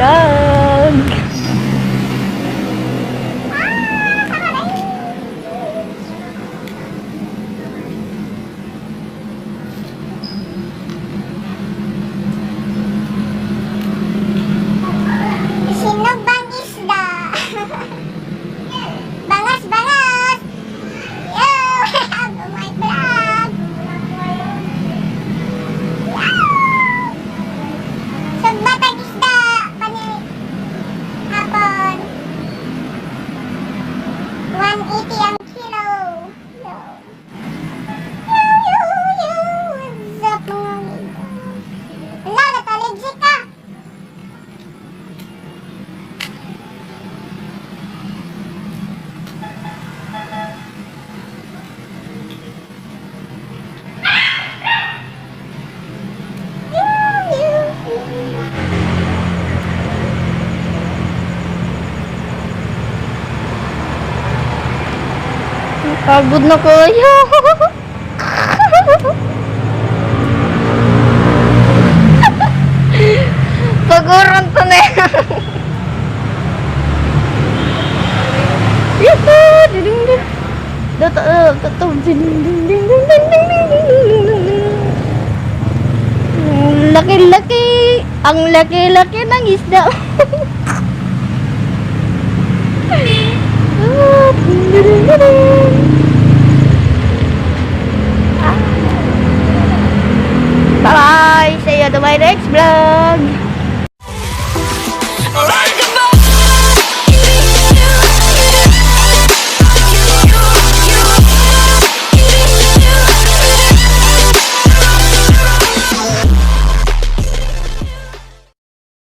Vlog. Sinubang isda. Bangas, bangas. Yo, oh my vlog. Sugbatang isda. Pani hapon. 180 ang kilo. Yo. Yo, yo, yo. What's up, mga amigo? Wala, nataligsi ka. Yo, yo, yo. Pagod na kayo. Paguran to na yan. Yuhu! Ding ding. Data data ding ding ding ding ding ding ding ding ding ding ding. Laki-laki. Ang laki-laki ng isda.